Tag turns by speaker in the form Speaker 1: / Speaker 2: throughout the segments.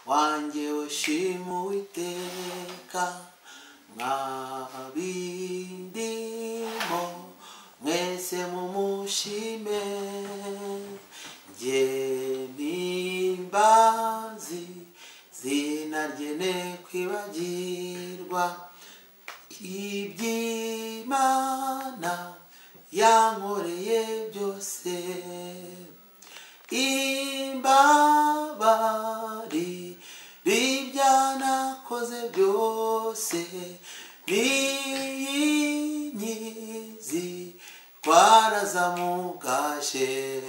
Speaker 1: Wanjye we shima Uwiteka, mwabindimo mwese mumushime. Njye mpimbazi zina rye ne kwibagirwa, iby'Imana yankoreye byose. Imbabari ibyanakoze byose, n'iyinkizi twarazamugaje.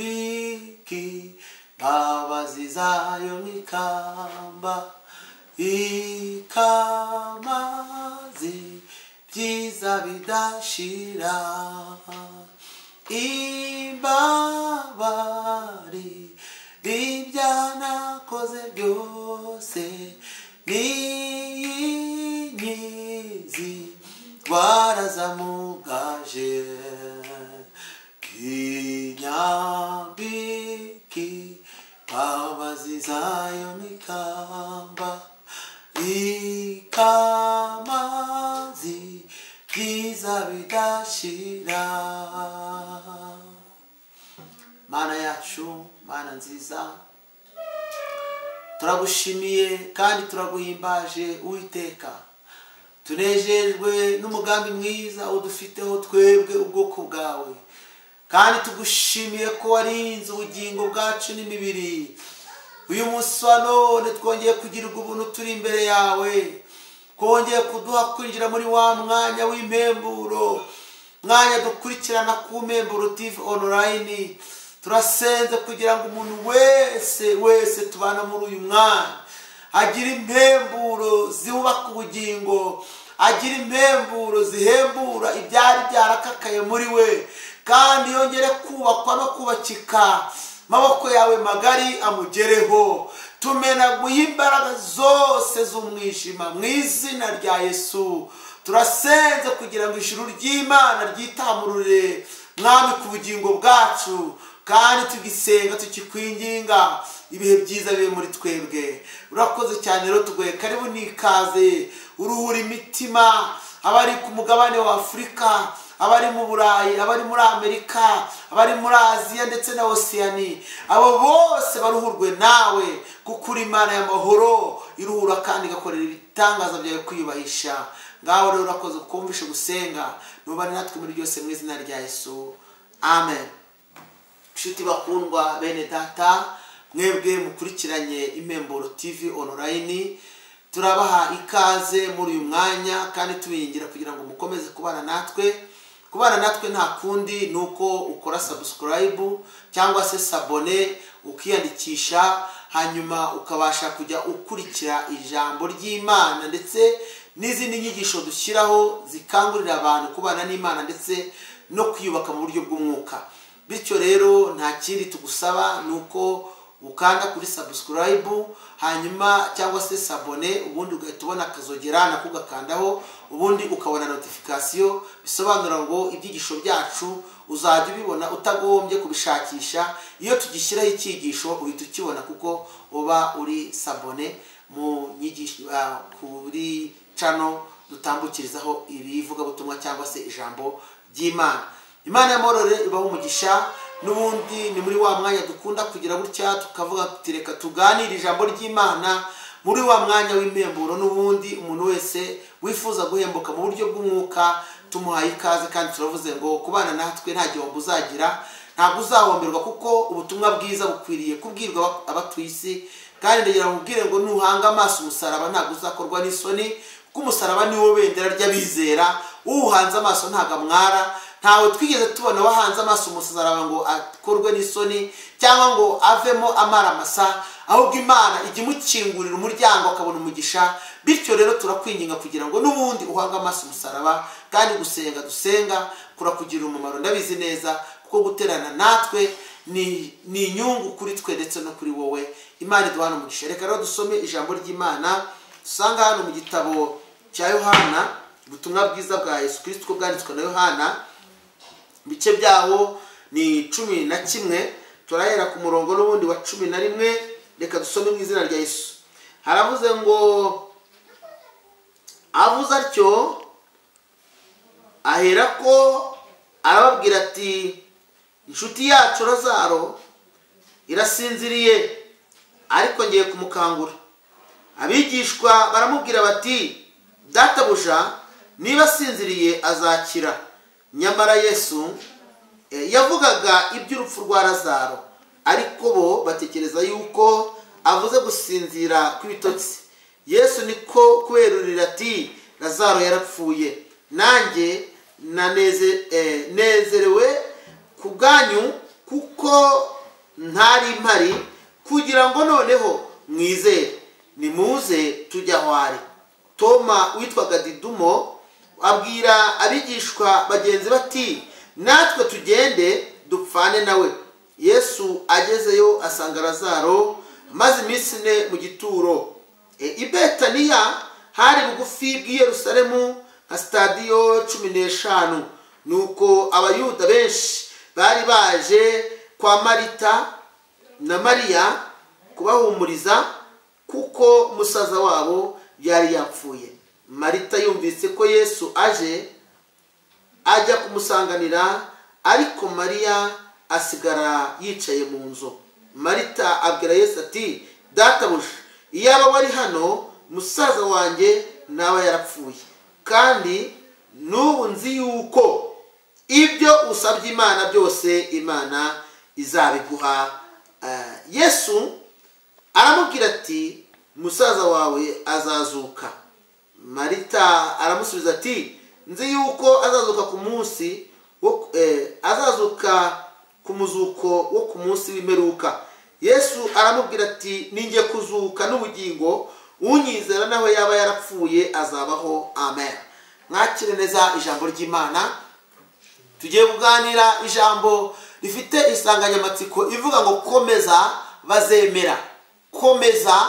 Speaker 1: Inyambiki mbabazi zayo nk'ikamba, ikamazi byiza bidashira. Imbabari ibyanakoze byose, n'iyinkizi twarazamugaje. Inyambiki mbabazi zayo nk'ikamba, ikamazi byiza bidashira. Mana yacu, Mana nziza, turagushimiye kandi turaguhimbaje Uwiteka. Tunejejwe n'umugambi mwiza udufiteho twebwe ubwoko bwawe, kandi tugushimiye ko warinze ubugingo bwacu n'imibiri. Uyu munsi wa none twongeye kugirirwa ubuntu turi imbere yawe, kongeye kuduha kwinjira muri wa mwanya w'impemburo, mwanya dukurikirana ku Mpemburo TV online. Turasenze kugira ngo umuntu wese wese tubana muri uyu mwanya agira impemburo zubaka ubugingo, agira impemburo zihembura ibyari byarakakaye muri we, kandi yongere kubakwa no kubakika. Maboko yawe magari amugereho. Tumenaguye imbaraga zose z'umwijima mu izina rya Yesu. Turasenze kugira ngo ijuru ry'Imana ryitamurure Mwami ku bugingo bwacu, kandi tugisenga tukikwinginga ibihe byiza bibe muri twebwe. Urakoze cyane rero, tugoye karibu n'ikaze, uruhura imitima abari ku mugabane wa Afurika, abari mu Burayi, abari muri Amerika, abari muri Aziya ndetse na Osiyani. Abo bose baruhurwe nawe, kuko uri Imana y'amahoro iruhura kandi igakorera ibitangaza byawe kwiyubahisha. Ngaho rero urakoze kumvisha gusenga, nubane natwe muri byose mu izina rya Yesu, amen. Nshuti bakundwa bene data, mwebwe mukurikiranye Impemburo TV online, turabaha ikaze muri uyu mwanya kandi tubingingira kugira ngo mukomeze kubana natwe. Kubana natwe nta kundi nuko ukora subscribe cyangwa se sabone, ukiyandikisha, hanyuma ukabasha kujya ukurikira ijambo ry'Imana ndetse n'izindi nyigisho dushyiraho zikangurira abantu kubana n'Imana ndetse no kwiyubaka mu buryo bw'umwuka. Bityo rero nta kindi tugusaba nuko ukanda kuri subscribe hanyuma cyangwa se sabone, ubundi ugahita ubona akazogera nako ugakandaho, ubundi ukabona notification, bisobanura ngo ibyigisho byacu uzajya ubibona utagombye kubishakisha. Iyo tugishyiraho icyigisho uhita ukibona kuko uba uri sabone mu nyigisho kuri channel dutambukirizaho ibivugabutumwa cyangwa se ijambo ry'Imana. Imana y'amahoro rero ibaho umugisha. N'ubundi ni muri wa mwanya dukunda kugira gutya tukavuga tuti reka tuganire ijambo ry'Imana, muri wa mwanya w'impemburo. N'ubundi umuntu wese wifuza guhembuka mu buryo bw'umwuka tumuhaye ikaze, kandi turavuze ngo kubana natwe nta gihombo uzagira, ntabwo uzahomberwa, kuko ubutumwa bwiza bukwiriye kubwirwa abatuye isi. Kandi ndagira ngo ubwire ngo nuhanga amaso umusaraba ntabwo uzakorwa n'isoni, kuko umusaraba niwo bendera ry'abizera. Uhanze amaso ntabwo amwara. Ntawe twigeze tubona wahanze amaso umusaraba ngo akorwe n'isoni cyangwa ngo avemo amara masa, ahubwo Imana ijya imukingurira umuryango akabona umugisha. Bityo rero turakwinginga kugira ngo n'ubundi uhange amaso umusaraba, kandi gusenga dusenga kurakugirira umumaro, ndabizi neza, kuko guterana natwe ni inyungu kuri twe ndetse no kuri wowe. Imana iduhana umugisha. Reka rero dusome ijambo ry'Imana dusanga hano mu gitabo cya Yohana, ubutumwa bwiza bwa Yesu Kristo bwanditswe na Yohana, ibice byaho ni 11. Turahera ku murongo n'ubundi wa 11. Reka dusome mu izina rya Yesu. Haravuze ngo avuze atyo aherako arababwira ati inshuti yacu Lazaro irasinziriye, ariko ngiye kumukangura. Abigishwa baramubwira bati databuja, niba asinziriye azakira. Nyamara Yesu yavugaga iby'urupfu rwa Lazaro, ariko bo batekereza yuko avuze gusinzira kw'ibitotsi. Yesu niko kuberurira ati Lazaro yarapfuye, nanjye nezerewe ku bwanyu kuko ntari mpari, kugira ngo noneho mwizere. Nimuze tujya aho ari. Toma witwaga Didumo abwira abigishwa bagenzi bati natwe tugende dupfane nawe. Yesu agezeyo asanga Lazaro maze iminsi 4 mu gituro. I Betaniya hari bugufi bw'i Yerusalemu nka stadiyo 15. Nuko Abayuda benshi bari baje kwa Marita na Mariya kubahumuriza kuko musaza wabo yari yapfuye. Marita yumvise ko Yesu aje, ajya kumusanganira, ariko Mariya asigara yicaye mu nzu. Marita abwira Yesu ati databuja, iyaba wari hano musaza wanjye naba yarapfuye. Kandi n'ubu nzi yuko ibyo usabye Imana byose Imana izabiguha. Yesu aramubwira ati musaza wawe azazuka. Marita aramusubiza ati nzi yuko azazuka ku munsi azazuka ku muzuko wo ku munsi w'imperuka. Yesu aramubwira ati ninjye kuzuka n'ubugingo, unyizera naho yaba yarapfuye azabaho. Amen. Mwakire neza ijambo ry'Imana. Tugiye kuganira ijambo rifite insanganyamatsiko ivuga ngo komeza bazemera. Komeza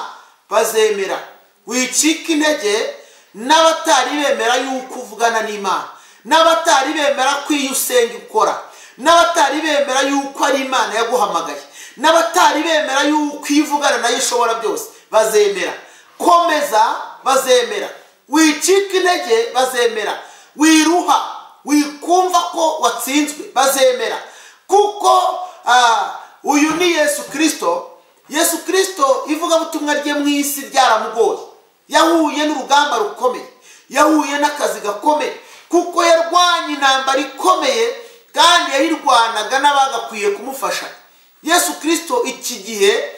Speaker 1: bazemera. Wicika intege n'abatari bemera yuko uvugana n'Imana, n'abatari bemera ko iyo usenga ukora, n'abatari bemera yuko ari Imana yaguhamagaye, n'abatari bemera yuko iyo uvugana nayo ishobora byose, bazemera. Komeza bazemera. Wicika intege bazemera. Wiruha, wikumva ko watsinzwe, bazemera. Kuko uyu ni Yesu Kristo. Yesu Kristo ivugabutumwa rye mu isi ryaramugoye. Yahuye n'urugamba rukomeye, yahuye n'akazi gakomeye, kuko yarwanye intambara ikomeye kandi yayirwanaga n'abagakwiye kumufasha. Yesu Kristo iki gihe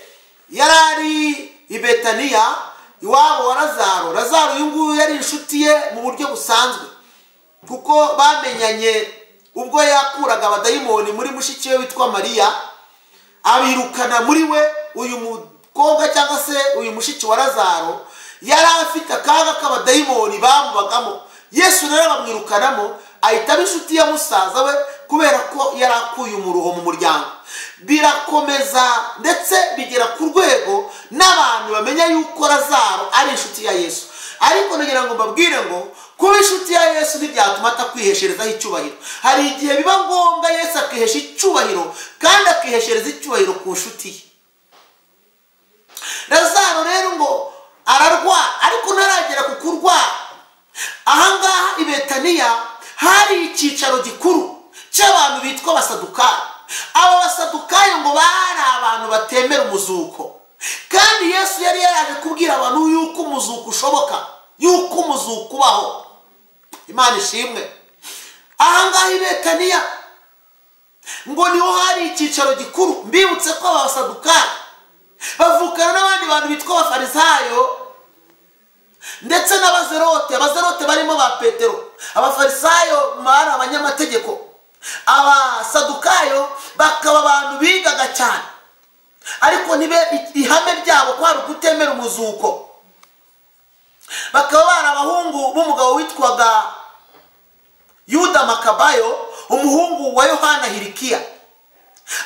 Speaker 1: yari ari i Betaniya iwabo wa Lazaro. Lazaro uyu nguyu yari inshuti ye mu buryo busanzwe, kuko bamenyanye ubwo yakuraga abadayimoni muri mushiki we witwa Mariya, abirukana muri we. Uyu mukobwa cyangwa se uyu mushiki wa Lazaro yari afite akaga k'abadayimoni bamubagamo. Yesu rero abamwirukanamo, ahita aba inshuti ya musaza we kubera ko yari akuye umuruho mu muryango. Birakomeza ndetse bigera ku rwego n'abantu bamenya yuko Lazaro ari inshuti ya Yesu. Ariko nagira ngo mbabwire ngo kuba inshuti ya Yesu ntibyatuma atakwihesherezaho icyubahiro. Hari igihe biba ngombwa Yesu akihesha icyubahiro, kandi akiheshereza icyubahiro ku nshuti ye. Lazaro rero ngo ararwara, ariko ntaragera ku kurwara. Ahangaha i Betaniya hari icyicaro gikuru cy'abantu bitwa Abasadukayo. Aba Basadukayo ngo bari abantu batemera umuzuko, kandi Yesu yari yaraje kubwira abantu yuko umuzuko ushoboka, yuko umuzuko ubaho. Imana ishimwe. Ahangaha i Betaniya ngo niho hari icyicaro gikuru. Mbibutse ko aba Basadukayo bavukana n'abandi bantu bitwa Abafarisayo ndetse n'abazerote. Abazerote barimo ba Petero. Abafarisayo bari abanyamategeko, Abasadukayo bakaba abantu bigaga cyane, ariko nibe ihame ryabo kwari ukutemera umuzuko. Bakaba bari abahungu b'umugabo witwaga Yuda Makabayo, umuhungu wa Yohana Hirikiya.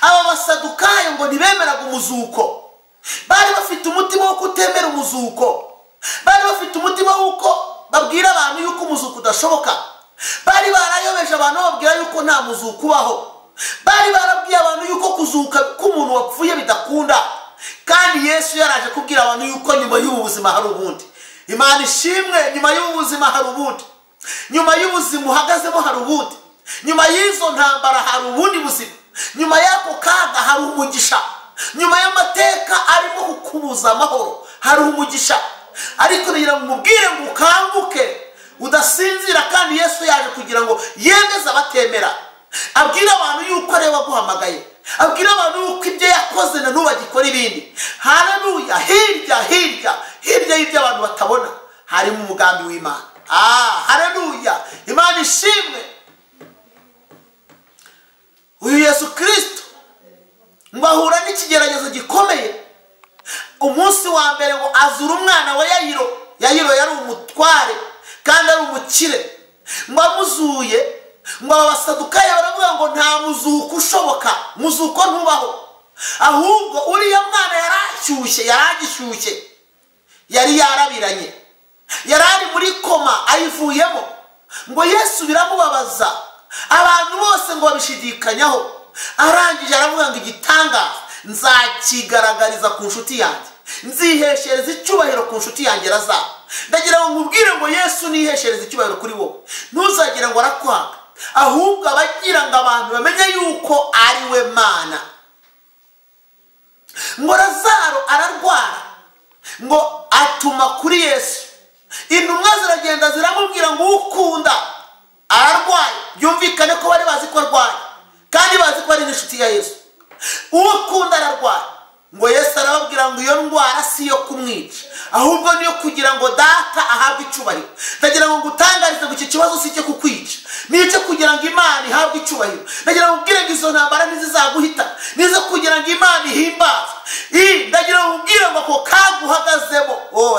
Speaker 1: Aba Basadukayo ngo ntibemeraga umuzuko. Bari bafite umutima wo kutemera umuzuko. Bari bafite umutima w'uko babwira abantu yuko umuzuko udashoboka. Bari barayobeje abantu bababwira yuko nta muzuko ubaho. Bari barabwiye abantu yuko kuzuka k'umuntu wapfuye bidakunda, kandi Yesu yaraje kubwira abantu yuko nyuma y'ubu buzima hari ubundi. Imana ishimwe, nyuma y'ubu buzima hari ubundi, nyuma y'ubuzima uhagazemo hari ubundi, nyuma y'izo ntambara hari ubundi buzima, nyuma y'ako kaga hari umugisha, nyuma y'amateka arimo kukubuza amahoro hari umugisha. Ariko kugira ngo umubwire ngo ukanguke udasinzira, kandi Yesu yaje kugira ngo yemeze abatemera, abwire abantu yuko ari we waguhamagaye, abwire abantu yuko ibyo yakoze na n'ubu agikora ibindi. Haleluya! Hirya hirya hirya y'ibyo abantu batabona harimo umugambi w'Imana. Haleluya! Imana ishimwe. Uyu Yesu Kristo ngo ahura n'ikigeragezo gikomeye. Umunsi wa mbere ngo azura umwana wa Yayiro. Yayiro yari umutware kandi ari umukire. Ngo amuzuye, ngo abasadukayo baravuga ngo nta muzuko ushoboka, muzuko ntubaho, ahubwo uriya mwana yarashyushye, yaragishyushye, yari yarabiranye, yari ari muri koma ayivuyemo. Ngo Yesu biramubabaza, abantu bose ngo babishidikanyaho. Arangije aravuga ngo igitangaza nzakigaragariza ku nshuti yanjye, nziheshereza icyubahiro ku nshuti yanjye Lazaro. Ndagira ngo nkubwire ngo Yesu niheshereza icyubahiro kuri wowe, ntuzagira ngo arakwanga, ahubwo abagira ngo abantu bamenye yuko ari we Mana. Ngo Lazaro ararwara, ngo atuma kuri Yesu. Intumwa ziragenda ziramubwira ngo ukunda ararwaye. Byumvikane ko bari bazi ko arwaye, kandi bazi ko ari n'inshuti ya Yesu. Ukunda ararwaye. Ngo Yesu arababwira ngo iyo ndwara si iyo kumwica, ahubwo niyo kugira ngo data ahabwe icyubahiro. Ndagira ngo ngutangarize ngo iki kibazo si icyo kukwica, ni icyo kugira ngo Imana ihabwe icyubahiro. Ndagira ngo ubwire ngo izo ntambara ntizizaguhita, nizo kugira ngo Imana ihimbazwe. Ndagira ngo ubwire ngo ako kaga uhagazemo,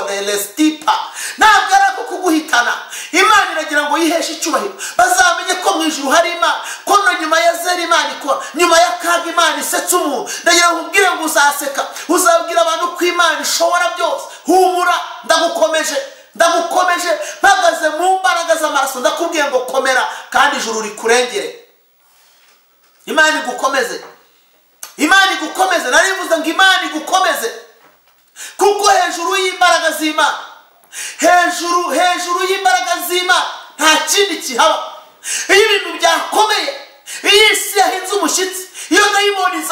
Speaker 1: lelestipa, ntabwo ari ako kuguhitana. Imana iragira ngo yiheshe icyubahiro, bazamenye ko mu ijuru hari Imana, ko no nyuma ya zeri Imana ikora, nyuma y'akaga Imana isetsa umuntu. Ndagira ngo ubwire ngo uzaseka, uzabwira abantu ko Imana ishobora byose. Humura, ndagukomeje, ndagukomeje, mpagaze mu mbaraga z'amaraso, ndakubwiye ngo komera kandi ijuru rikurengere. Imana igukomeze, Imana igukomeze. Narivuze ngo Imana igukomeze, kuko hejuru y'imbaraga z'Imana, hejuru hejuru y'imbaraga z'Imana nta kindi kihaba. Iyo ibintu byakomeye, iyo isi yahinze umushyitsi, iyo dayimoni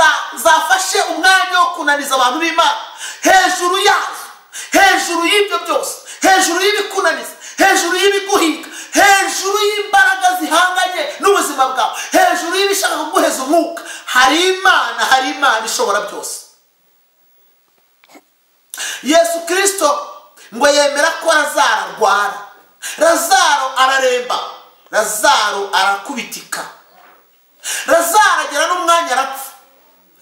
Speaker 1: zafashe umwanya wo kunaniza abantu b'Imana, hejuru yazo, hejuru y'ibyo byose, hejuru y'ibikunaniza, hejuru y'ibiguhiga, hejuru y'imbaraga zihanganye n'ubuzima bwawe, hejuru y'ibishaka kuguheza umwuka, hari Imana, hari Imana ishobora byose. Yesu Kristo ngo yemera ko Lazaro arwara. Lazaro araremba, Lazaro arakubitika, Lazaro agera n'umwanya arapfa,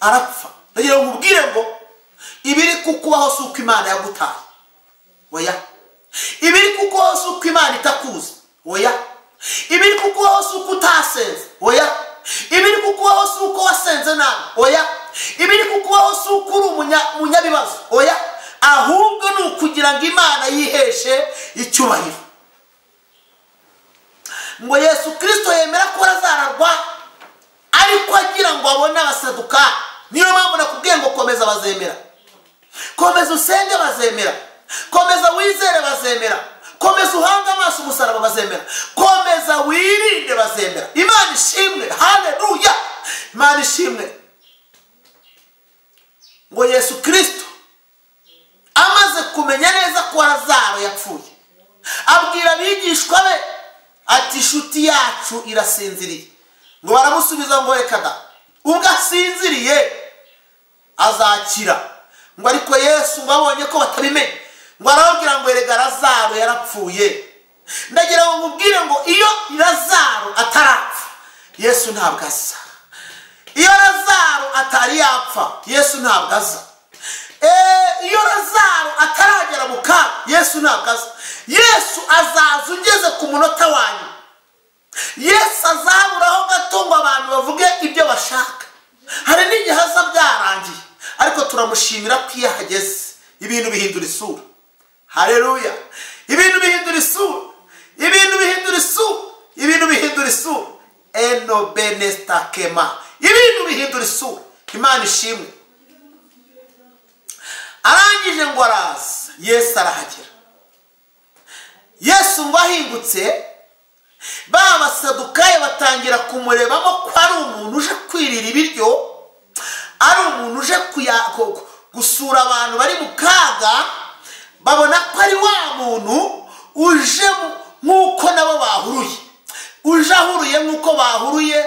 Speaker 1: arapfa. Ndagira ngo nkubwire ngo ibiri kukubaho si uko Imana yagutaye, oya. Ibiri kukubaho si uko Imana itakuzi, oya. Ibiri kukubaho si uko utasenze, oya. Ibiri kukubaho si uko wasenze nabi, oya. Ibiri kukubaho si uko uri umunyabibazo, oya. Ahubwo ni ukugira ngo Imana yiheshe icyubahiro. Ngo Yesu Kristo yemera ko Lazaro arwaye, ariko agira ngo abone abasadukayo. Niyo mpamvu nakubwiye ngo komeza bazemera, komeza usenge bazemera, komeza wizere bazemera, komeza uhange amaso umusaraba bazemera, komeza wirinde bazemera. Imana ishimwe, haleluya! Imana ishimwe. Ngo Yesu Kristo amaze kumenya neza ko Lazaro yapfuye, abwira abigishwa be ati inshuti yacu irasinziriye. Ngo baramusubiza ngo reka da, ubwo asinziriye azakira. Ngo ariko Yesu ngo abonye ko batabimenye, ngo arababwira ngo erega Lazaro yarapfuye. Ndagira ngo nkubwire ngo iyo Lazaro atarapfa, Yesu ntabwo aza. Iyo Lazaro atari yapfa, Yesu ntabwo aza. Iyo Lazaro ataragera mu kaga, Yesu ntabwo aza. Yesu azaza ugeze ku munota wanyu. Yesu azaburaho gato ngo abantu bavuge ibyo bashaka. Hari n'igihe aza byarangiye, ariko turamushimira ko iyo ahageze ibintu bihindura isura. Haleluya! Ibintu bihindura isura, ibintu bihindura isura, ibintu bihindura isura. Eno benestakema, ibintu bihindura isura. Imana ishimwe. Arangije ngo araza, Yesu arahagera. Yesu ngo ahingutse, ba basadukayo batangira kumurebamo ko ari umuntu uje kwirira ibiryo, ari umuntu uje gusura abantu bari mu kaga. Babona ko ari wa muntu uje nk'uko nabo bahuruye, uje ahuruye nk'uko bahuruye,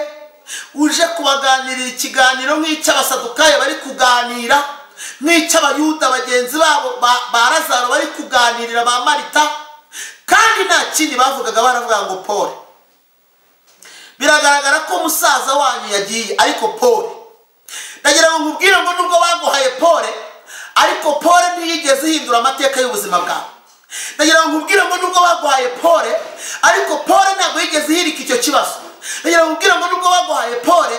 Speaker 1: uje kubaganirira ikiganiro nk'icy'abasadukayo bari kuganira, nk'icy'abayuda bagenzi babo ba Lazaro bari kuganirira ba Marita. Kandi nta kindi bavugaga, baravuga ngo Paul, biragaragara ko musaza wanyu yagiye, ariko Paul, ndagira ngo nkubwire ngo nubwo baguhaye Paul, ariko Paul ntiyigeze ihindura amateka y'ubuzima bwawe. Ndagira ngo nkubwire ngo nubwo baguhaye Paul, ariko Paul ntabwo yigeze ihirika icyo kibazo. Ndagira ngo nkubwire ngo nubwo baguhaye Paul,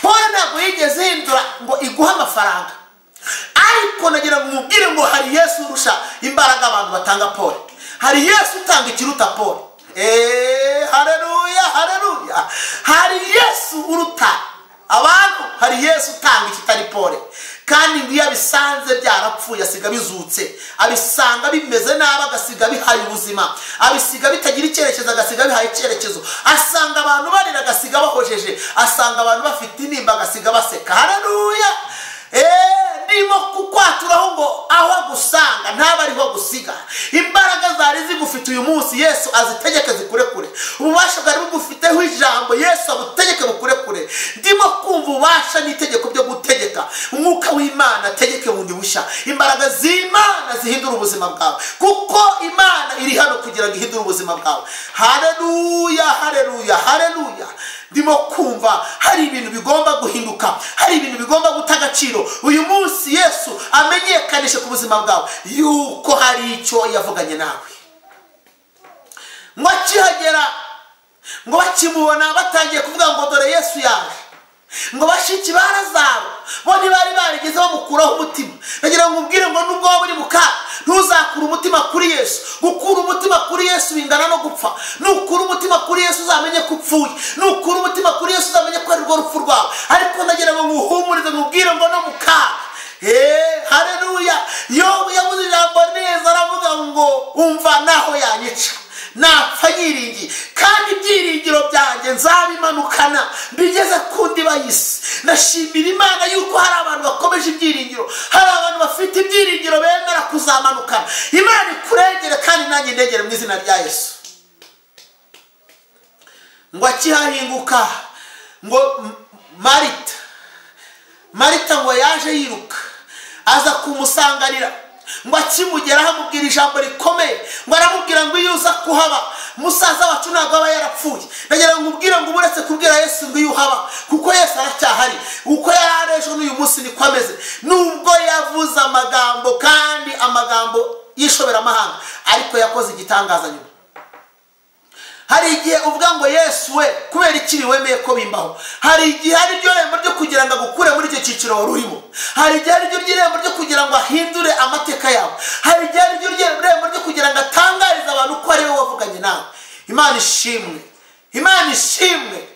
Speaker 1: Paul ntabwo yigeze ihindura ngo iguhe amafaranga. Ariko ndagira ngo nkubwire ngo hari Yesu urusha imbaraga abantu batanga Paul. Hari Yesu utanga ikiruta Paul. Haleluya, haleluya. Hari Yesu uruta abantu, hari Yesu utanga ikitari Paul. Kandi ngo iyo abisanze byarapfuye asiga bizutse, abisanga bimeze nabi agasiga bihaye ubuzima, abisiga bitagira icyerekezo agasiga bihaye icyerekezo, asanga abantu barira agasiga bahojeje, asanga abantu bafite intimba agasiga baseka. Haleluya. Ndimo kukwaturaho ngo aho agusanga ntaba ariho gusiga. Imbaraga zari zigufite uyu munsi Yesu azitegeke zikurekure. Ububasha bwari bugufiteho ijambo Yesu abutegeke bukurekure. Ndimo kumva ububasha n'itegeko byo gutegeka. Umwuka w'Imana ategeke bundi bushya. Imbaraga z'Imana zihindura ubuzima bwawe, kuko Imana iri hano kugira ngo ihindure ubuzima bwawe. Haleluya, haleluya, haleluya. Ndimo kumva hari ibintu bigomba guhinduka, hari ibintu bigomba guta agaciro. Uyu munsi Yesu amenyekanishe ku buzima bwawe yuko hari icyo yavuganye nawe. Ngo akihagera, ngo bakimubona batangiye kuvuga ngo dore Yesu yaje, ngo bashiki ba Lazaro bo ntibari barigeze bamukuraho umutima. Ndagira ngo ubwire ngo nubwo waba uri mu kaga, ntuzakure umutima kuri Yesu. Gukura umutima kuri Yesu bingana no gupfa. Nukura umutima kuri Yesu uzamenye ko upfuye. Nukura umutima kuri Yesu uzamenye ko ari rwo rupfu rwawe. Ariko ndagira ngo nguhumurize, nkubwire ngo no mu kaga. Haleluya. Yobu yavuze ijambo neza, aravuga ngo umva naho yanyica napfa yiringiye, kandi ibyiringiro byanjye nzabimanukana mbigeze ku ndiba y'isi. Ndashimira Imana yuko hari abantu bakomeje ibyiringiro, hari abantu bafite ibyiringiro bemera kuzamanukana. Imana ikurengere kandi nanjye ndegere mu izina rya Yesu. Ngo akihahinguka, ngo Marita ngo yaje yiruka aza kumusanganira. Ngo akimugeraho amubwira ijambo rikomeye, ngo aramubwira ngo iyo uza kuhaba musaza wacu ntabwo aba yarapfuye. Ndagira ngo ubwire ngo uretse kubwira Yesu ngo iyo uhaba, kuko Yesu aracyahari. Uko yari ari ejo n'uyu munsi niko ameze. Nubwo yavuze amagambo kandi amagambo y'ishoberamahanga, ariko yakoze igitangaza nyuma. Hari igihe uvuga ngo Yesu we, kubera iki wemeye ko bimbaho? Hari igihe ari ryo rembo ryo kugira ngo agukure muri icyo cyiciro wari urimo. Hari igihe ari ryo rembo ryo kugira ngo ahindure amateka yawe. Hari igihe ari ryo rembo ryo kugira ngo atangarize abantu ko ari we wavuganye nawe. Imana ishimwe, Imana ishimwe,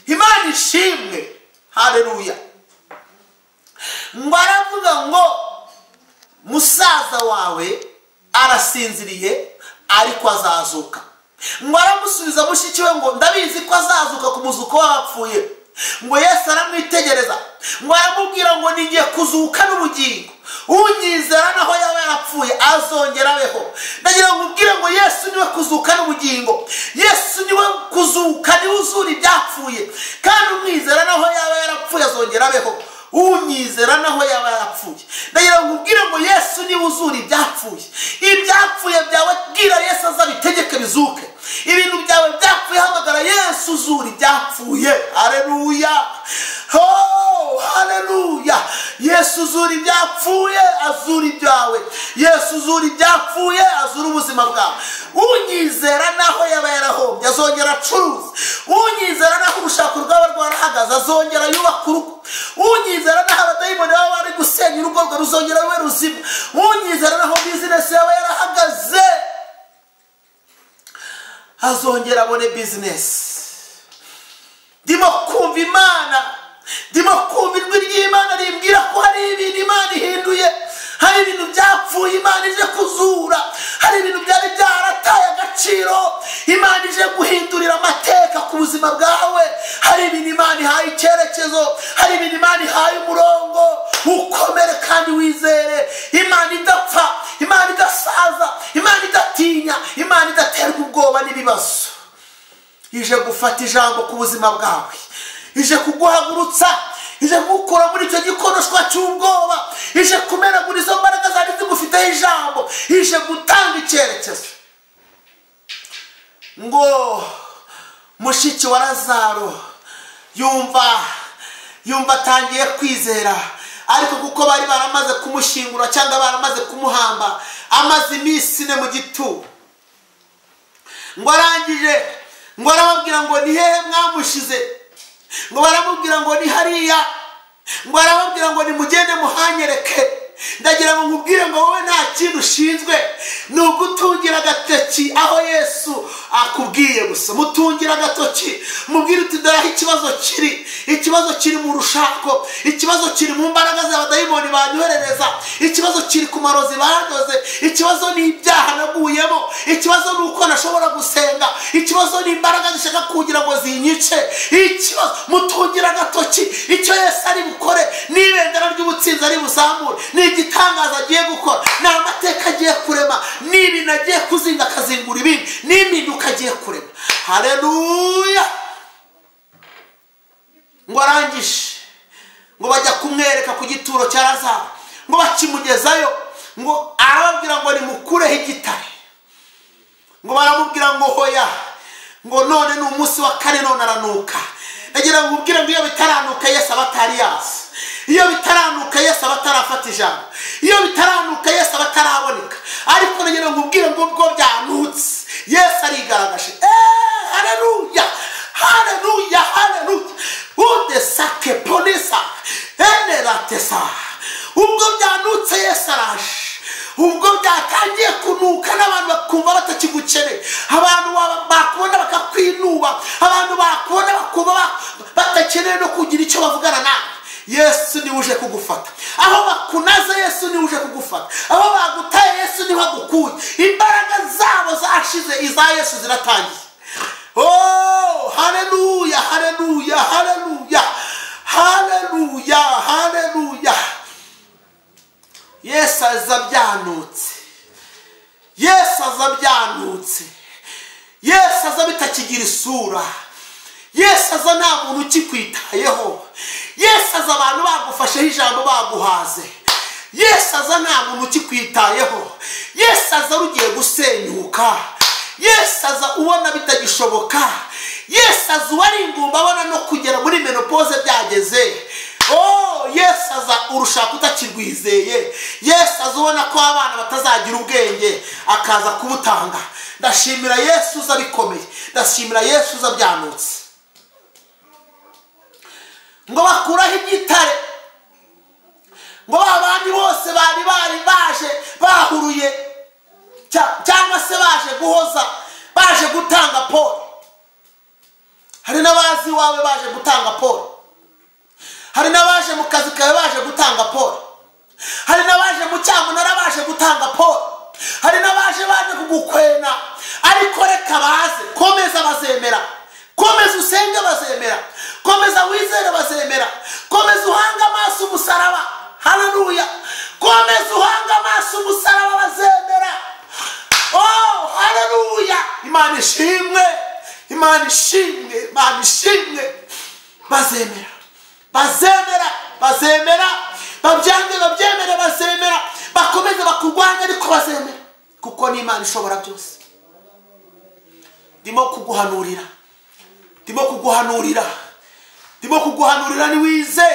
Speaker 1: Imana ishimwe. Haleluya. Ngo aravuga ngo musaza wawe arasinziriye ariko azazuka. Ngo aramusubiza mushiki we ngo ndabizi ko azazuka ku muzuko w'abapfuye. Ngo Yesu aramwitegereza, ngo aramubwira ngo nigiye kuzuka n'ubugingo, unyizera naho yaba yarapfuye azongera abeho. Ndagira ngo ubwire ngo Yesu niwe kuzuka n'ubugingo. Yesu niwe kuzuka, niwe uzura ibyapfuye, kandi umwizera naho yaba yarapfuye azongera abeho. Unyizera naho yaba yarapfuye. Ndagira ngo ubwire ngo Yesu niwe uzura ibyapfuye. Ibyapfuye byawe bwira Yesu azabitegeke bizuke. Ibintu byawe byapfuye hamagara Yesu uzura ibyapfuye. Haleluya. Oh, haleluya. Yesu uzura ibyapfuye azura ibyawe. Yesu uzura ibyapfuye azura ubuzima bwawe. Unyizera naho yaba yarahombye azongera acuruza. Unyizera naho urushako rwawe rwarahagaze azongera yubaka urugo. Unyizera naho abadayimoni baba bari gusenya urugo rwe ruzongera rube ruzima. Unyizera naho business yaba yarahagaze azongera abone business. Ndimo kumva Imana, ndimo kumva ijwi ry'Imana rimbwira ko hari ibintu Imana ihinduye, hari ibintu byapfuye Imana ije kuzura, hari ibintu byari byarataye agaciro Imana ije guhindurira amateka ku buzima bwawe, hari ibintu Imana ihaye icyerekezo, hari ibintu Imana ihaye umurongo. Ukomere kandi wizere Imana idapfa, Imana idasaza, Imana idatinya, Imana idaterwa ubwoba n'ibibazo. Ije gufata ijambo ku buzima bwawe, ije kuguhagurutsa, ije kugukura muri icyo gikonoshwa cy'ubwoba, ije kumenagura izo mbaraga zari zigufiteho ijambo, ije gutanga icyerekezo. Ngo mushiki wa Lazaro yumva atangiye kwizera, ariko kuko bari baramaze kumushyingura cyangwa baramaze kumuhamba, amaze iminsi ine mu gituro, ngo arangije ngo arababwira ngo ni hehe mwamushize, ngo baramubwira ngo ni hariya, ngo arababwira ngo nimugende muhanyereke. Ndagira ngo nkubwire ngo wowe nta kintu ushinzwe, ni ugutungira agatoki aho Yesu akubwiye gusa. Mutungira agatoki, mubwire uti dore aho ikibazo kiri, ikibazo kiri mu rushako, ikibazo kiri mu mbaraga z'abadayimoni banyoherereza, ikibazo kiri ku marozi bandoze, ikibazo ni ibyaha naguyemo, ikibazo ni uko nashobora gusenga, ikibazo ni imbaraga zishaka kugira ngo zinyice. Ikibazo mutungira agatoki, icyo Yesu ari bukore ni ibendera ry'ubutsinzi ari buzamure, ni igitangaza agiye gukora, ni amateka agiye kurema, ni ibintu agiye kuzinga akazingura ibindi, ni impinduka agiye kurema. Haleluya! Ngo arangije ngo bajya kumwereka ku gituro cya Lazaro, ngo bakimugezayo, ngo arababwira ngo nimukureho igitare, ngo baramubwira ngo hoya, ngo none ni umunsi wa kane, none aranuka. Ndagira ngo nkubwire ngo iyo bitaranuka Yesu aba atari yaza, iyo bitaranuka Yesu aba atarafata ijambo, iyo bitaranuka Yesu aba ataraboneka. Ariko ndagira ngo nkubwire ngo ubwo byanutse Yesu arigaragaje. Haleluya, haleluya, haleluya. Udesake polisa eneratesa. Ubwo byanutse Yesu araje. Ubwo byatangiye kunuka n'abantu bakumva batakigukeneye, abantu bakubona bakakwinuba, abantu bakubona bakumva batakeneye no kugira icyo bavugana nawe, Yesu niwe uje kugufata. Aho bakunaze Yesu niwe uje kugufata, aho bagutaye Yesu niwe agukuye. Imbaraga zabo zashize, iza Yesu ziratangiye. Oh, haleluya, haleluya, haleluya, haleluya, haleluya. Yesu aza byanutse, Yesu aza byanutse, Yesu aza bitakigira isura, Yesu aza nta muntu ukikwitayeho, Yesu aza abantu bagufasheho ijambo baguhaze, Yesu aza nta muntu ukikwitayeho, Yesu aza rugiye gusenyuka, Yesu aza ubona bitagishoboka, Yesu aza uwari ingumba abona no kugera muri menopause byageze. Oh, Yesu aza urushaka utakirwizeye, Yesu aza ubona ko abana batazagira ubwenge akaza kubutanga. Ndashimira Yesu uza bikomeye, ndashimira Yesu uza byanutse. Ngo bakuraho igitare, ngo abandi bose bari bari baje bahuruye cyangwa se baje guhoza, baje gutanga pole. Hari n'abazi wawe baje gutanga pole, hari n'abaje mu kazi kawe baje gutanga pole, hari n'abaje mu cyamunara baje gutanga pole, hari n'abaje baje kugukwena. Ariko reka baze, komeza bazemera, komeza usenge bazemera, komeza wizere bazemera, komeza uhanga amaso umusaraba. Haleluya! Komeza uhanga amaso umusaraba bazemera. Oh, haleluya! Imana ishimwe, Imana ishimwe, Imana ishimwe. Bazemera, bazemera, bazemera, babyange babyemere, bazemera, bakomeze bakurwanya ariko bazemera, kuko ni Imana ishobora byose. Ndimo kuguhanurira, ndimo kuguhanurira, ndimo kuguhanurira niwize,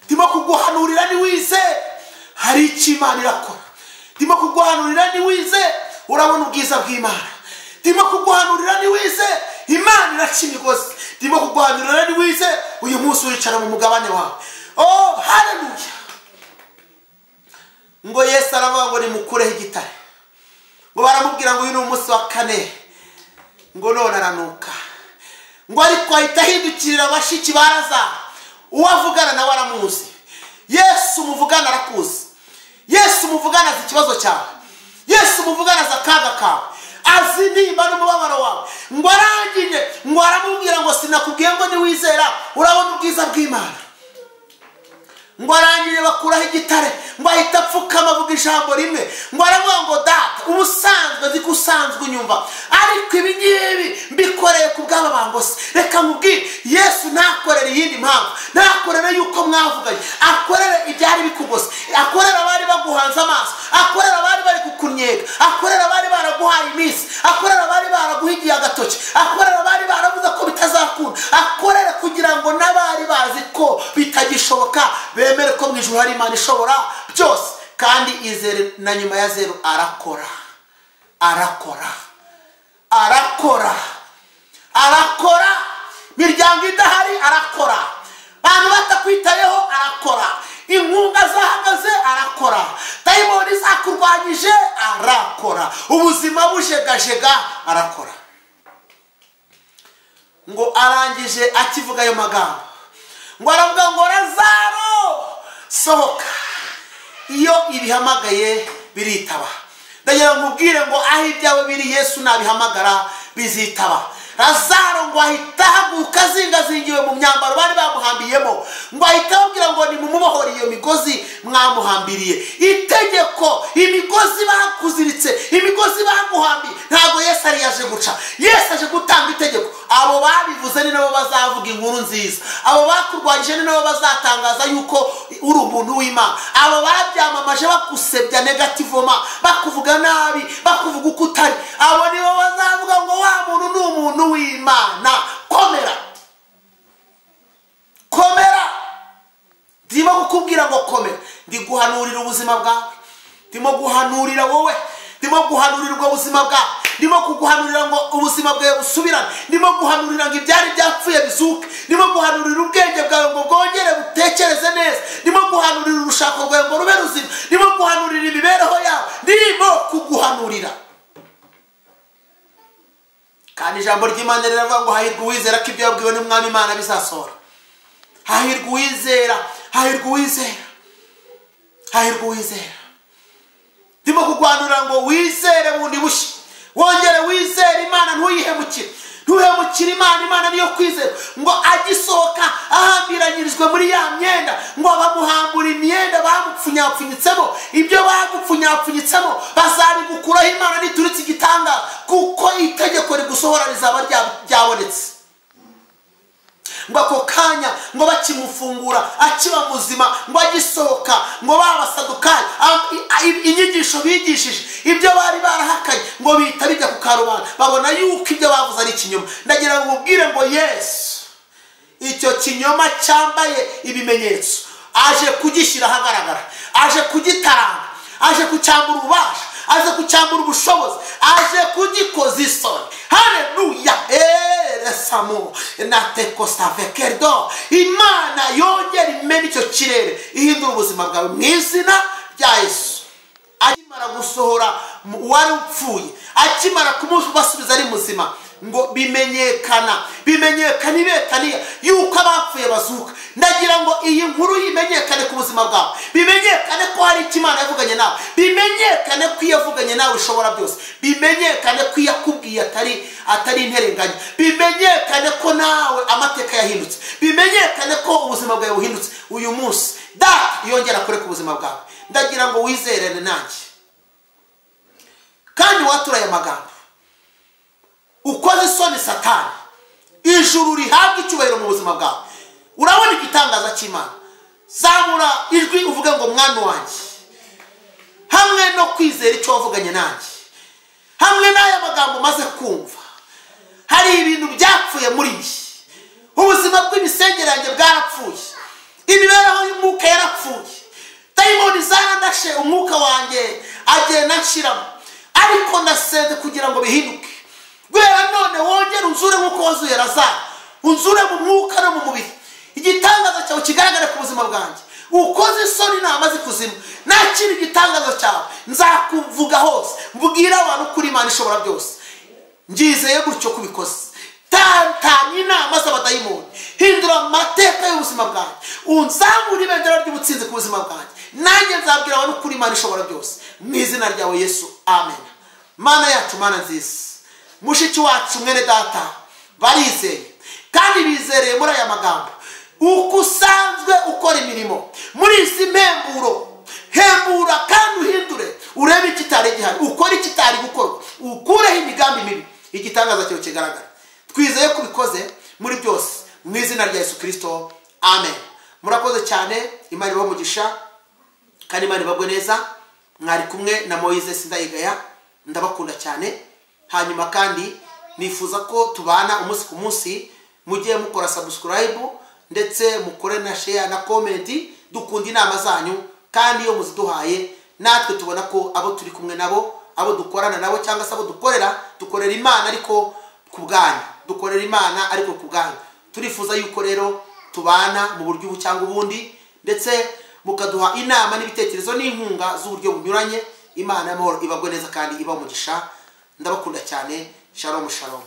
Speaker 1: ndimo kuguhanurira niwize, hari icyo Imana irakora. Ndimo kuguhanurira niwize, urabona ubwiza bw'Imana. Ndimo kuguhanurira niwize, Imana iraca imigozi. Ndimo kuguhanurira niwize, uyu munsi uricara mu mugabane wawe. Oh, haleluya! Ngo Yesu aravuga ngo nimukureho igitare, ngo baramubwira ngo uyu ni umunsi wa kane, ngo none aranuka. Ngo ariko ahita ahindukirira bashiki ba Lazaro, uwavugana nawe aramuzi. Yesu muvugana arakuzi. Yesu muvugana azi ikibazo cyawe. Yesu muvugana azi akaga kawe, azi nimba n'umubabaro wawe. Ngo arangije ngo aramubwira ngo sinakubwiye ngo niwizera urabona ubwiza bw'Imana. Ngo arangije bakuraho igitare, ngo ahita apfukama avuga ijambo rimwe, ngo aravuga ngo data ubusanzwe nzi ko usanzwe unyumva, ariko ibi ngibi mbikoreye ku bw'aba bangose. Reka nkubwire, Yesu ntakorere iyindi mpamvu, ntakorere yuko mwavuganye, akorere ibyari bikugose, akorere abari baguhanze amaso, akorere abari bari kukunyega, akorere abari baraguhaye iminsi, akorere abari baraguhigiye agatoki, akorere abari baravuze ko bitazakunda, akorere kugira ngo n'abari bazi ko bitagishoboka bemere ko mu ijuru hari Imana ishobora byose. Kandi izere na nyuma ya zeru arakora, arakora, arakora, arakora. Miryango idahari arakora, abantu batakwitayeho arakora, inkunga zahagaze arakora, dayimoni zakurwanyije arakora, ubuzima bujegajega arakora. Ngo arangije akivuga ayo magambo, ngo aravuga ngo Lazaro sohoka. Iyo ibihamagaye biritaba. Ndagira ngo nkubwire ngo aho ibyawe biri Yesu nabihamagara bizitaba. Lazaro ngo ahita ahaguruka azingazingiwe mu myambaro bari bamuhambiyemo, ngo ahita ababwira ngo nimumubohore iyo migozi mwamuhambiriye. Itegeko, imigozi bakuziritse, imigozi bamuhambiye, ntabwo Yesu ari yaje guca. Yesu aje gutanga itegeko. Abo babivuze ni nabo bazavuga inkuru nziza, abo bakurwanyije ni nabo bazatangaza yuko uri umuntu w'Imana, abo babyamamaje bakusebya negativoma, bakuvuga nabi, bakuvuga uko utari, abo nibo bazavuga ngo wa muntu ni umuntu w'Imana. Komera, komera. Ndimo kukubwira ngo komera. Ndi guhanurira ubuzima bwawe, ndimo guhanurira wowe, ndimo guhanurira ubwo buzima bwawe, ndimo kuguhanurira ngo ubuzima bwawe busubirane, ndimo guhanurira ngo ibyari byapfuye bizuke, ndimo guhanurira ubwenge bwawe ngo bwongere butekereze neza, ndimo guhanurira urushako rwawe ngo rube ruzima, ndimo guhanurira imibereho yawe, ndimo kuguhanurira. Kandi ijambo ry'Imana riravuga ngo hahirwa uwizera ko ibyo yabwiwe n'Umwami Imana bizasohora. Hahirwa uwizera, hahirwa uwizera, hahirwa uwizera. Ndimo kuguhanurira ngo wizere bundi bushya, wongere wizere Imana, ntuyihemukire, ntuhemukire Imana. Imana niyo kwizera. Ngo agisohoka ahambiranyirijwe muri ya myenda, ngo bamuhambura imyenda bamupfunyapfunyitsemo, ibyo bagupfunyapfunyitsemo bazabigukuraho Imana nituritse igitangaza, kuko itegeko rigusohora rizaba ryabonetse. Ngo ako kanya ngo bakimufungura akiba muzima, ngo agisohoka, ngo babasadukayo inyigisho bigishije ibyo bari barahakanye ngo bihita bijya ku karubanda, babona yuko ibyo bavuze ari ikinyoma. Ndagira ngo ubwire ngo Yesu icyo kinyoma cyambaye ibimenyetso aje kugishyira ahagaragara, aje kugitaranga, aje kucyambura ububasha, aje kucyambura ubushobozi, aje kugikoza isoni. Haleluya. Eresamo natekosavekerdo. Imana yongera imena icyo kirere, ihindura ubuzima bwawe mu izina rya Yesu. Akimara gusohora uwari upfuye, akimara kumubasubiza ari muzima, ngo bimenyekana, bimenyekana i Betaniya yuko abapfuye bazuka. Ndagira ngo iyi nkuru yimenyekane ku buzima bwawe, bimenyekane ko hari icyo Imana yavuganye nawe, bimenyekane ko iyo yavuganye nawe ishobora byose, bimenyekane ko iyo yakubwiye atari interenganya, bimenyekane ko nawe amateka yahindutse, bimenyekane ko ubuzima bwawe buhindutse uyu munsi. Data yongera kureka ubuzima bwawe. Ndagira ngo wizerere nanjye kandi watura aya magambo, ukoze isoni Satani, ijuru rihabwa icyubahiro mu buzima bwawe. Urabona igitangaza cy'Imana. Zamura ijwi uvuge ngo Mwami wanjye, hamwe no kwizera icyo wavuganye nanjye, hamwe n'aya magambo maze kumva, hari ibintu byapfuye muri njye, ubuzima bw'imisengere yanjye bwarapfuye, imibereho y'umwuka yarapfuye, dayimoni zarandashe umwuka wanjye agenda anshiramo, ariko ndasenze kugira ngo bihinduke. Guhera none wongere unzure nk'uko wazuye Lazaro, unzure mu mwuka no mu mubiri, igitangaza cyawe kigaragare ku buzima bwanjye. Ukoze isoni inama z'ikuzimu, nakira igitangaza cyawe, nzakuvuga hose, mbwira abantu kuri Imana ishobora byose. Ngizeye gutyo kubikoze. Tatanya inama z'abadayimoni, hindura amateka y'ubuzima bwanjye, unzamure ibendera ry'ubutsinzi ku buzima bwanjye, nanjye nzabwira abantu kuri Imana ishobora byose, mu izina ryawe Yesu, amen. Mana yacu, Mana nziza, mushiki wacu mwene data barizeye kandi bizereye muri aya magambo uko usanzwe ukora imirimo muri izi mpemburo. Hembura kandi uhindure, urebe ikitari gihari, ukore ikitari gukorwa, ukureho imigambi mibi, igitangaza cyawe kigaragara. Twizeye ko ubikoze muri byose mu izina rya Yesu Kristo, amen. Murakoze cyane, Imana ibahe umugisha kandi Imana ibagwe neza. Mwari kumwe na Moise Sindayigaya, ndabakunda cyane. Hanyuma kandi nifuza ko tubana umunsi ku munsi, mujye mukora subscribe ndetse mukore na share na comment. Dukunda inama zanyu kandi iyo muziduhaye natwe tubona ko abo turi kumwe nabo, abo dukorana nabo cyangwa se abo dukorera, dukorera Imana ariko ku bwanyu, dukorera Imana ariko ku bwanyu. Turifuza yuko rero tubana mu buryo ubu cyangwa ubundi, ndetse mukaduha inama n'ibitekerezo n'inkunga z'uburyo bunyuranye. Imana y'amahoro ibagwe neza kandi ibahe umugisha. Ndabakunda cyane. Shalom, shalom.